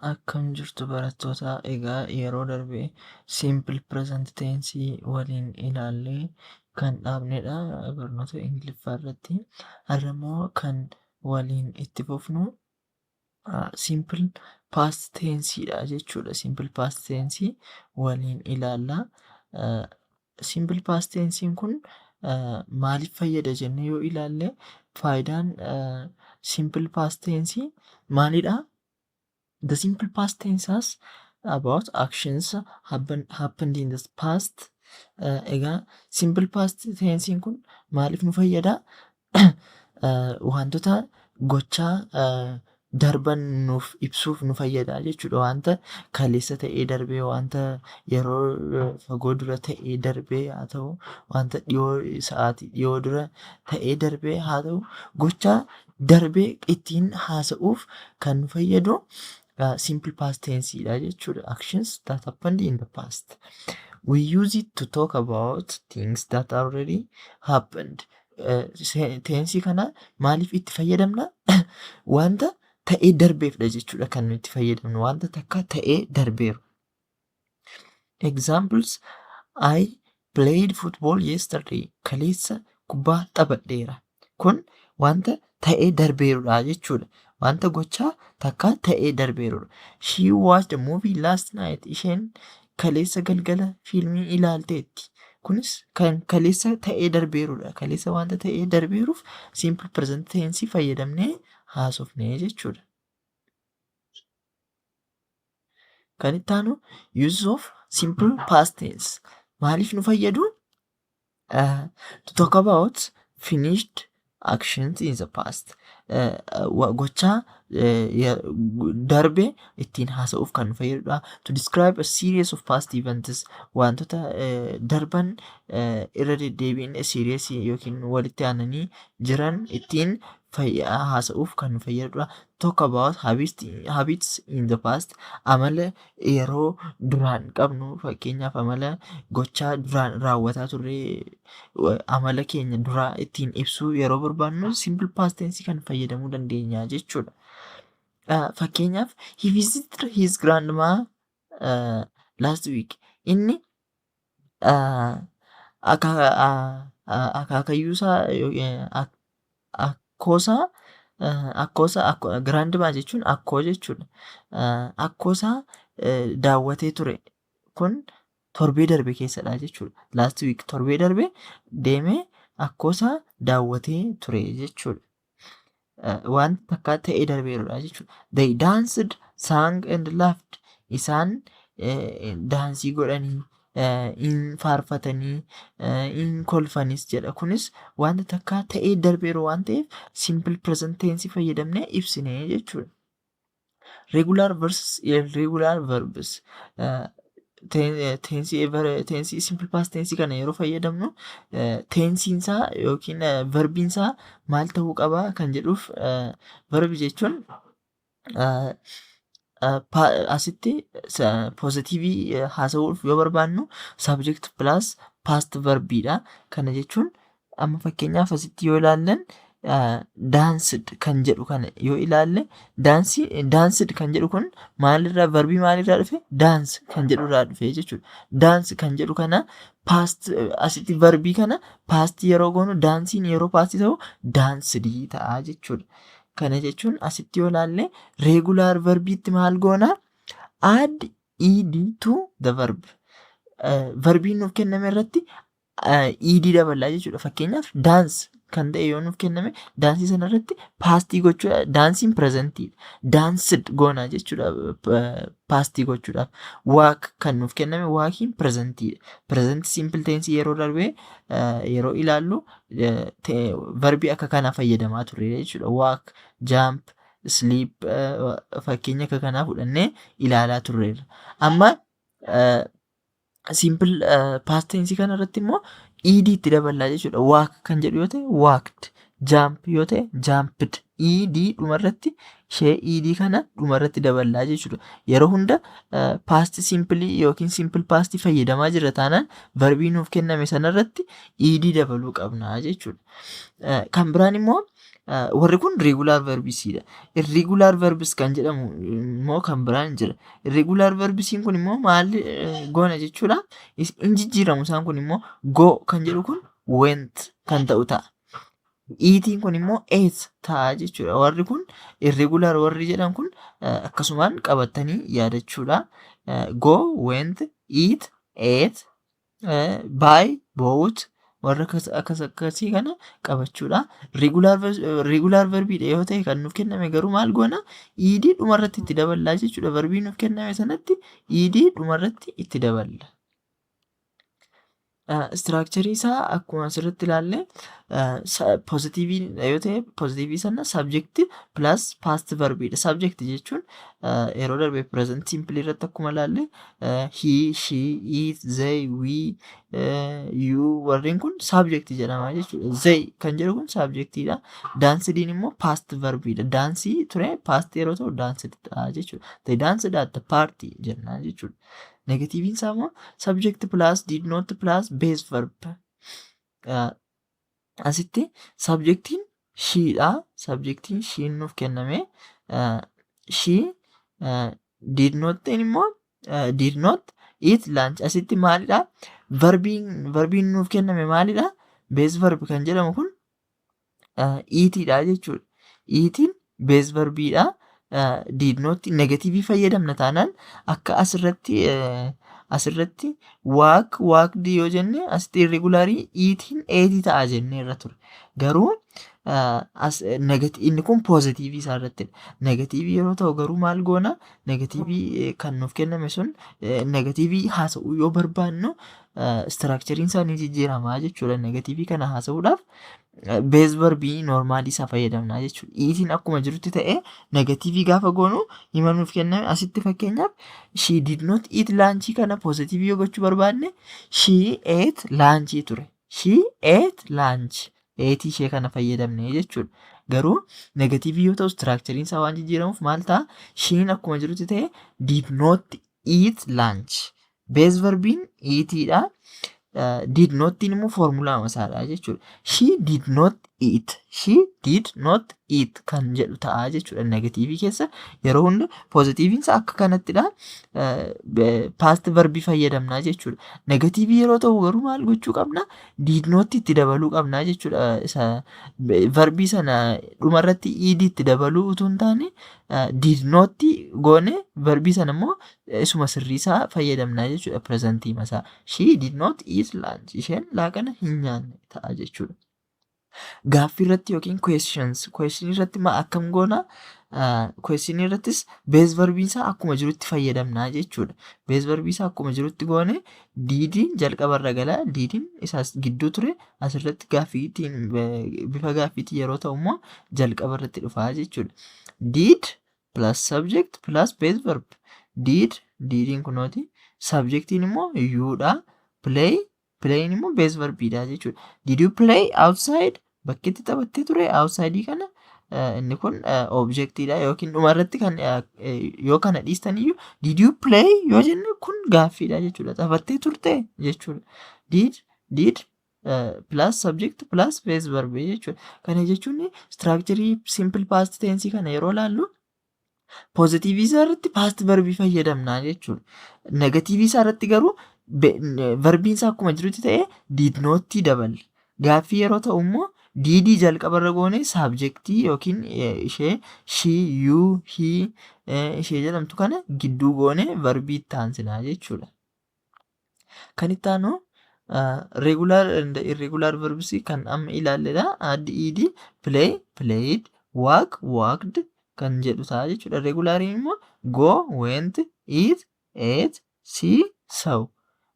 Akkam jirtu barattoota? Egaa yeroo darbe simple present tense waliin ilaallee kan dhaabnedha barnoota Ingiliffaa irratti. Har'a immoo kan waliin itti fufnu simple past tense dha jechuudha. Simple past tense waliin ilaalla. Simple past tense kun maaliif fayyada jennee yoo ilaalle, faayidaan simple past tense maalidha? The simple past tense has about actions happened in the past. Egaa simple past tense kun maaliif nu fayyada? Wantoota gochaa darban nuuf ibsuuf nu fayyada jechuudha. Wanta kaleessa ta'ee darbee, wanta yeroo fagoo dura ta'ee darbee haa ta'u, wanta dhiyoo sa'aatii dhiyoo dura ta'ee darbee haa ta'u, gochaa darbee ittiin haasa'uuf kan nu fayyadu simple past tense dha jechuudha. Actions that happened in the past. We use it to talk about things that already happened. Tense kana maaliif itti fayyadamna? Wanta ta'ee darbeefdha jechuudha kan nuti itti fayyadamnu. Wanta takka ta'ee darbeeru. Examples: I played football yesterday. Kaleessa kubbaa taphadheera. Kun wanta ta'ee darbeerudha jechuudha. Wanta gochaa takka ta'ee darbeerudha. She watched a movie last night. Isheen kaleessa galgala fiilmii ilaalteetti. Kunis kan kaleessa ta'ee darbeerudha. Kaleessa wanta ta'ee darbeeruuf simple present tense fayyadamnee haasofne jechuudha. Kan itti aanu, use of simple past tense. Maaliif nu fayyadu? To talk about finished actions in the past. Gochaa darbe ittiin haasa'uuf kan nu fayyadudha. To describe a series of past events, wantoota darban irra deddeebiin series yookiin walitti aananii jiran ittiin haasa'uuf kan nu fayyadudha. Talk about habits in the past, amala yeroo duraan qabnu, fakkeenyaaf amala gochaa duraan raawwataa turre, amala keenya duraa ittiin ibsuu yeroo barbaannu simple past tense kan fayyadamuu dandeenya jechuudha. Fakkeenyaaf, he visited his grandma last week. Inni akaakayyuusaa, akkoosaa, grandma jechuun akkoo jechuudha. Akkoosaa daawwatee ture. Kun torbee darbe keessadha jechuudha. Last week, torbee darbe deemee akkoosaa daawwatee ture jechuudha. Waan takka ta'ee darbeerudha jechuudha. They danced, sang and laughed. Isaan daansii godhanii, in faarfatanii, in kolfanis jedha. Kunis wanta takka ta'ee darbeeru waan ta'eef simple present tense fayyadamnee ibsine jechuudha. Regular versus irregular verbs. Tense, simple past tense kana yeroo fayyadamnu tensiin isaa yookiin verbiin isaa maal ta'uu qaba kan jedhuuf, verbi jechuun asitti positive haasa'uuf yoo barbaannu subject plus past verbiidha. Kana jechuun amma fakkeenyaaf asitti yoo ilaallan, danced kan jedhu kana yoo ilaalle, danced kan jedhu kun maalirraa, verbii maalirraa dhufe? Dance kan jedhurraa dhufe jechuudha. Dance kan jedhu kana past, asitti verbii kana past yeroo goonu, danceiin yeroo past ta'u danced ta'a jechuudha. Kana jechuun asitti yoo ilaalle, regular verbiitti maal goona? Add ed to the verb. Verbiin nuuf kenname irratti ed daballaa jechuudha. Fakkeenyaaf, dance kan ta'e yoo nuuf kenname, dance sana irratti past gochuudha. Danceiin presentiidha. Danced goona jechuudha past gochuudhaaf. Walk kan nuuf kenname, walkiin presentiidha. Present simple tense yeroo darbee yeroo ilaallu verbii akka kanaa fayyadamaa turre jechuudha. Walk, jump, sleep, fakkeenya akka kanaa fudhannee ilaalaa turreerra. Amma simple past tense kana irratti immoo ed itti daballaa jechuudha. Walk kan jedhu yoo ta'e walked, jump yoo ta'e jumped, ed dhumarratti ishee ed kana dhumarratti daballaa jechuudha. Yeroo hunda past simple yookiin simple past fayyadamaa jirra taanaan verbii nuuf kenname sanarratti ed dabaluu qabna jechuudha. Kan biraan immoo Warri kun regular verbsiidha. Irregular verbs kan jedhamu immoo kan biraan jira. Irregular verbsiin kun immoo maal goona jechuudha? In jijjiiramu. Isaan kun immoo go kan jedhu kun went kan ta'u ta'a. Eatiin kun immoo ate ta'a jechuudha. Warri kun irregular warri jedhan kun akkasumaan qabatanii yaadachuudha. Go, went, eat, ate, buy, bought, warra akkas akkasii kana qabachuudha. Regular verbiidha yoo ta'e kan nuuf kenname garuu maal goona? Ed dhumarratti itti daballaa jechuudha. Verbii nuuf kenname sanatti ed dhumarratti itti daballa. Structureii isaa akkuma asirratti ilaalle, positiveii yoo ta'e positiveii sana subject plus past verbiidha. Subject jechuun yeroo darbe present simple irratti akkuma ilaalle he, she, it, they, we, you, warreen kun subject jedhama jechuudha. They kan jedhu kun subjectiidha. Dancediin immoo past verbiidha. Danceii ture, past yeroo ta'u danced ta'a jechuudha. They danced at the party jenna jechuudha. Negativeiin isaa immoo subject plus did not plus base verb. Asitti subjectiin shedha. Subjectiin sheen nuuf kenname. She did not immoo did not eat lunch. Asitti maalidha? Verbiin nuuf kenname maalidha? Base verb kan jedhamu kun eatiidha jechuudha. Eatiin base verbiidha. Did not negativeii fayyadamna taanaan akka asirratti walk, walked yoo jenne, asitti irregularii eatiin ateii ta'a jennee irra ture. Garuu as inni kun positiveii isaa irrattidha. Negativeii yeroo ta'u garuu maal goona? Negativeii kan nuuf kenname sun negativeii haasa'uu yoo barbaannu structureiin isaa ni jijjiiramaa jechuudha. Negativeii kana haasa'uudhaaf base verbii normalii isaa fayyadamna jechuudha. Eatiin akkuma jirutti ta'ee negativeii gaafa goonu hima nuuf kenname asitti fakkeenyaaf she did not eat lunch kana positiveii yoo gochuu barbaanne she ate lunch ture. She ate lunch. Ateii ishee kana fayyadamne jechuudha. Garuu negativeii yoo ta'u structureiin isaa waan jijjiiramuuf maal ta'a? Sheen akkuma jirutti ta'e did not eat lunch. Base verbiin eatiidha. Did notiin immoo foormulaa isaadha jechuudha. She did not eat. She did not eat kan jedhu ta'a jechuudha. Negativeii keessa yeroo hunda positiveiin isaa akka kanattidha. Past verbii fayyadamnaa jechuudha. Negativeii yeroo ta'u garuu maal gochuu qabna? Did not itti dabaluu qabnaa jechuudha. Isa verbii sana dhumarratti ed itti dabaluu utuu hin taane did not goone verbii sana immoo isuma sirriisaa fayyadamnaa jechuudha. Presentii masaa. She did not eat lunch. Isheen laaqana hin nyaanne ta'a jechuudha. Gaaffii irratti yookiin questions, question irratti maa akkam goona? Question irrattis base verbiin isaa akkuma jirutti fayyadamnaa jechuudha. Base verbii isaa akkuma jirutti goone didiin jalqabarra gala. Didiin isaas gidduu ture, asirratti gaaffiitiin bifa gaaffiitiin yeroo ta'u immoo jalqaba irratti dhufaa jechuudha. Did plus subject plus base verb. Did, didiin kunooti. Subjectiin immoo youdha. Play, playin immoo base verbiidha jechuudha. Did you play outside? Bakkeetti taphattee ture. Outside kana inni kun objectiidha yookiin dhumarratti kan yoo kana dhiistan iyyuu did you play yoo jenne kun gaaffiidha jechuudha. Taphattee turte jechuudha. Did plus subject plus base verb jechuudha. Kana jechuun structureii simple past tense kana yeroo laallu positiveii isaa irratti past verbii fayyadamna jechuudha. Negativeii isaa irratti garuu verbiin isaa akkuma jirutti ta'ee did not daballa. Gaaffii yeroo ta'u immoo didii jalqabarra goone subjectii yookiin ishee she, you, he ishee jedhamtu kana gidduu goone verbii itti aansinaa jechuudha. Kan itti aanu regular and irregular verbs kan amma ilaalledha. Add ed, play, played, walk, walked kan jedhu ta'a jechuudha. Regulariin immoo go, went, eat, ate, see, saw.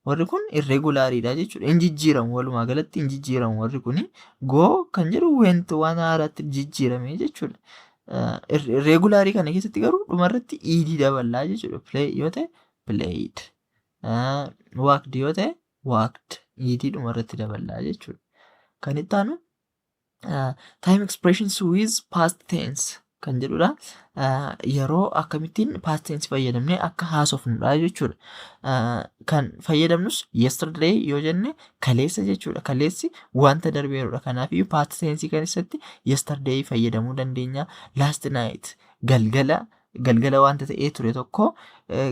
Warri kun irregulariidha jechuudha. Hin jijjiiramu, walumaa galatti hin jijjiiramu warri kuni. Go kan jedhu went waan haaraatti jijjiirame jechuudha. Regularii kana keessatti garuu dhumarratti ed daballaa jechuudha. Play yoo ta'e played. Walked yoo ta'e walked. Ed dhumarratti daballaa jechuudha. Kan itti aanu time expressions with past tense. Kan jedhudha. Yeroo akkamittiin past tense fayyadamnee akka haasofnudha jechuudha. Kan fayyadamnus yesterday yoo jenne kaleessa jechuudha. Kaleessi wanta darbeerudha. Kanaafiyyuu past tense keessatti yesterday fayyadamuu dandeenya. Last night, galgala galgala wanta ta'ee ture tokko,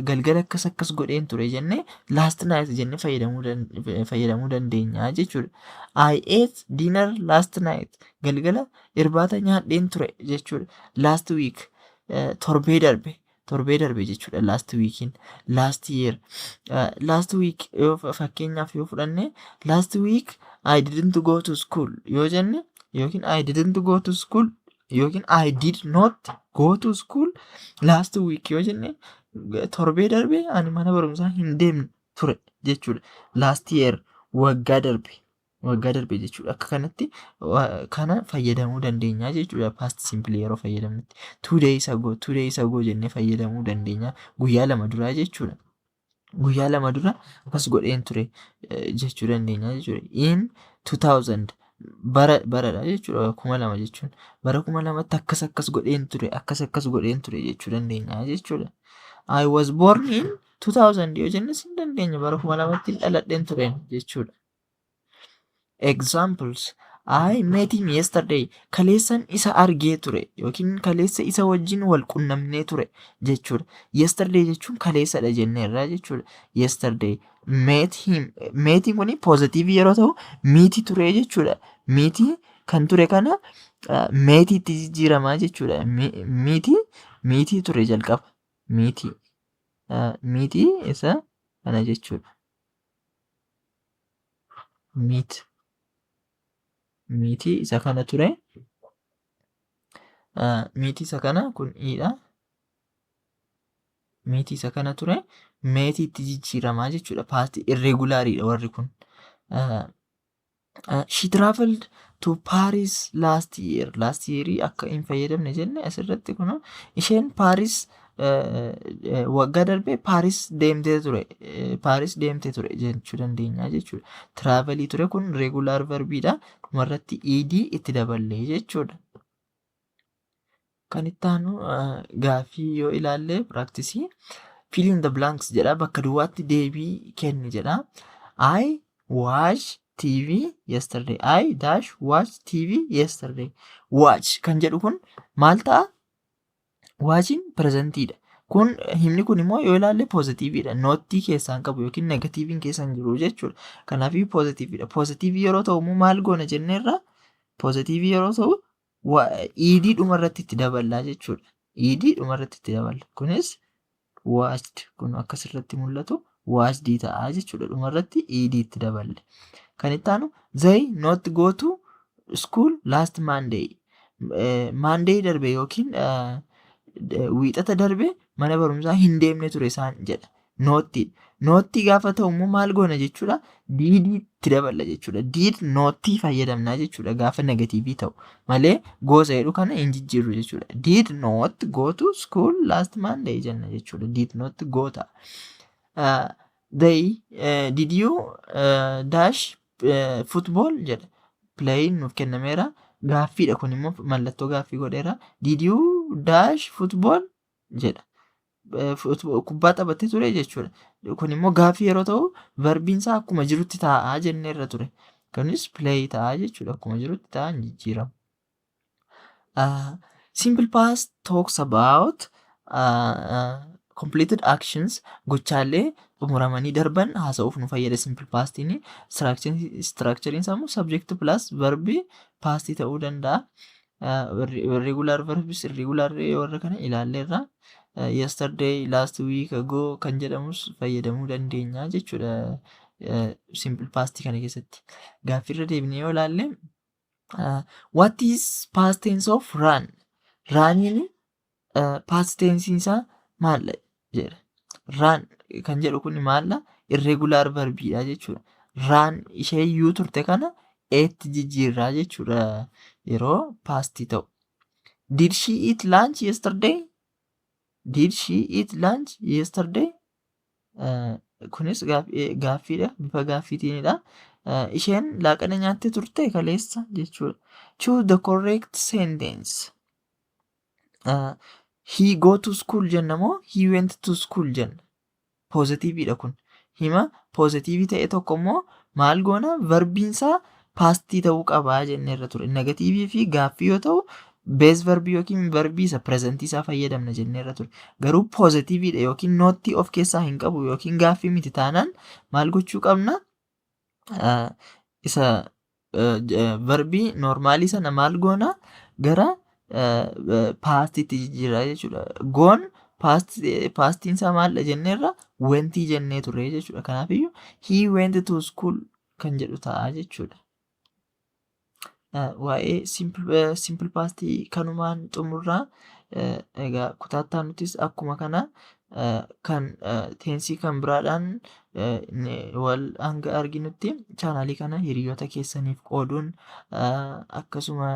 galgala akkas akkas godheen ture jennee last night jennee fayyadamuu dandeenya jechuudha. I ate dinner last night. Galgala irbaata nyaadheen ture jechuudha. Last week, torbee darbe, torbee darbe jechuudha last weekiin. Last year, last week yoo fakkeenyaaf yoo fudhanne, last week I didn't go to school yoo jenne, yookiin I didn't go to school yookiin I did not go to school last week yoo jenne, torbee darbe ani mana barumsaa hin deemne ture jechuudha. Last year, waggaa darbe, waggaa darbe jechuudha. Akka kanatti kana fayyadamuu dandeenya jechuudha past simple yeroo fayyadamnutti. 2 days ago, 2 days ago jennee fayyadamuu dandeenya, guyyaa 2 duraa jechuudha. Guyyaa 2 dura akkas godheen ture jechuu dandeenya jechuudha. In 2000, bara baradha jechuudha, 2000 jechuun. Bara 2000tti akkas akkas godheen ture, akkas akkas godheen ture jechuu dandeenya jechuudha. I was born in 2000 yoo jennes hin dandeenya, bara 2000tti dhaladheen tureen jechuudha. Examples: I met him yesterday. Kaleessan isa argee ture yookiin kaleessa isa wajjin wal qunnamnee ture jechuudha. Yesterday jechuun kaleessadha jenneerra jechuudha. Yesterday met him. Metiin kun positive yeroo ta'u meetii ture jechuudha. Meetii kan ture kana metiitti jijjiiramaa jechuudha. Meetii, meetii ture jalqaba. Meetii. Meetii isa kana jechuudha. Meet. Meetii isa kana ture. Meetii isa kana kun iidha. Meetii isa kana ture. Metiitti jijjiiramaa jechuudha. Pastii irregulariidha warri kun. She traveled to Paris last year. Last year akka hin fayyadamne jenne asirratti. Kun isheen Paris waggaa darbee Paris deemtee ture. Paris deemtee ture jechuu dandeenya jechuudha. Travelii ture kun regular verbiidha. Dhumarratti ed itti daballee jechuudha. Kan itti aanu gaaffii yoo ilaalle, practice, fill in the blanks jedha, bakka duwwaatti deebii kenni jedha. I watch TV yesterday. I dash watch TV yesterday. Watch kan jedhu kun maal ta'a? Watchiin presentiidha. Kun himni kun immoo yoo ilaalle positiveiidha. Notii keessaa hin qabu yookiin negativeiin keessa hin jiru jechuudha. Kanaafii positiveiidha. Positiveii yeroo ta'u immoo maal goona jenneerra? Positiveii yeroo ta'u ed dhumarratti itti daballaa jechuudha. Ed dhumarratti itti daballa. Kunis watched, kun akkasirratti mul'atu watched ta'a jechuudha. Dhumarratti ed itti daballe. Kan itti aanu, they not go to school last Monday. Monday darbe yookiin wiixata darbe mana barumsaa hin deemne ture isaan jedha. Notii. Notii gaafa ta'u immoo maal goona jechuudha? Didii itti daballa jechuudha. Did notii fayyadamnaa jechuudha gaafa negativeii ta'u malee gosa jedhu kana hin jijjiirru jechuudha. Did not go to school last Monday jenna jechuudha. Did not go ta'a. They did you dash football jedha. Play nuuf kennameera. Gaaffiidha kun immoo, mallattoo gaaffii godheera. Did you dash football jedha. Kubbaa taphattee ture jechuudha. Kun immoo gaaffii yeroo ta'u verbiin isaa akkuma jirutti taa'aa jenneerra ture. Kunis play ta'a jechuudha. Akkuma jirutti ta'a, hin jijjiiramu. Simple past talks about completed actions, gochaalee xumuramanii darban haasa'uuf nu fayyada simple pastiin. Structurein isaa immoo subject plus verbii pastii ta'uu danda'a. Regular verbs, irregular warra kana ilaalleerra. Yesterday, last week ago kan jedhamus fayyadamuu dandeenya jechuudha. Simple past kana keessatti. Gaaffiirra deebinee yoo ilaalle, what is past tense of run? Runiin past tense isaa maal jedha? Run kan jedhu kun maalla? Irregular verbiidha jechuudha. Ran ishee iyyuu turte kana eetti jijjiirraa jechuudha yeroo pastii ta'u. Did she eat lunch yesterday? Did she eat lunch yesterday? Kunis gaaffiidha. Bifa gaaffiitiinidha. Isheen laaqana nyaattee turte kaleessa jechuudha. Choose the correct sentence. He go to school jenna moo he went to school jenna? Positiveiidha kun. Hima positiveii ta'e tokko immoo maal goona? Verbiinsaa pastii ta'uu qabaa jenneerra ture. Negativeii fi gaaffii yoo ta'u, base verbii yookiin verbii isa presentii isaa fayyadamna jenneerra ture. Garuu positiveiidha yookiin notii of keessaa hin qabu yookiin gaaffii miti taanaan maal gochuu qabna? Isa verbii normalii sana maal goona? Gara pastiitti jijjiirra jechuudha. Goon pastiin isaa maalidha jenneerra? Wentii jennee ture jechuudha. Kanaafiyyuu he went to school kan jedhu ta'a jechuudha. Waa'ee simple pastii kanumaan xumurraa. Egaa kutaa nutis akkuma kana kan tenseii kan biraadhaan wal hanga arginutti, channelii kana hiriyoota keessaniif qooduun, akkasuma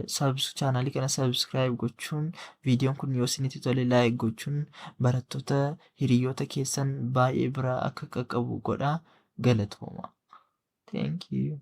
channelii kana subscribe gochuun, viidiyoon kun yoo isinitti tole like gochuun, barattoota hiriyoota keessan baay'ee biraa akka qaqqabu godhaa. Galatooma. Thank you.